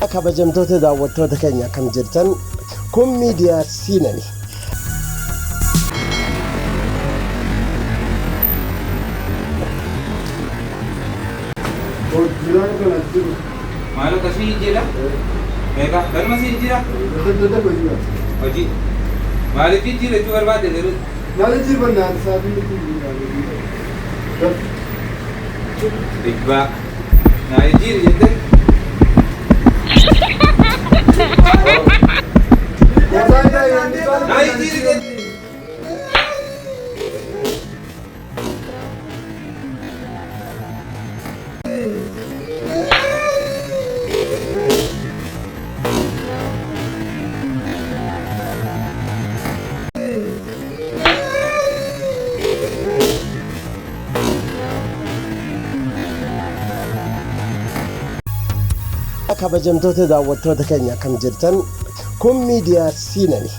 Kabajamtoota daawwattoota keenya akkam jirtan kun miidiyaa siinani. Maal akkasii jijjiira? Meeqa? Galma si jijjiira? Hojii. Maaliif jijjiira jechuu barbaadde garuu? Dhibbaa. Naa jijjiiri jettee? Naa jijjiiri jettee? Kabajamtoota daawwattoota keenya akkam jirtan kun miidiyaa siinani.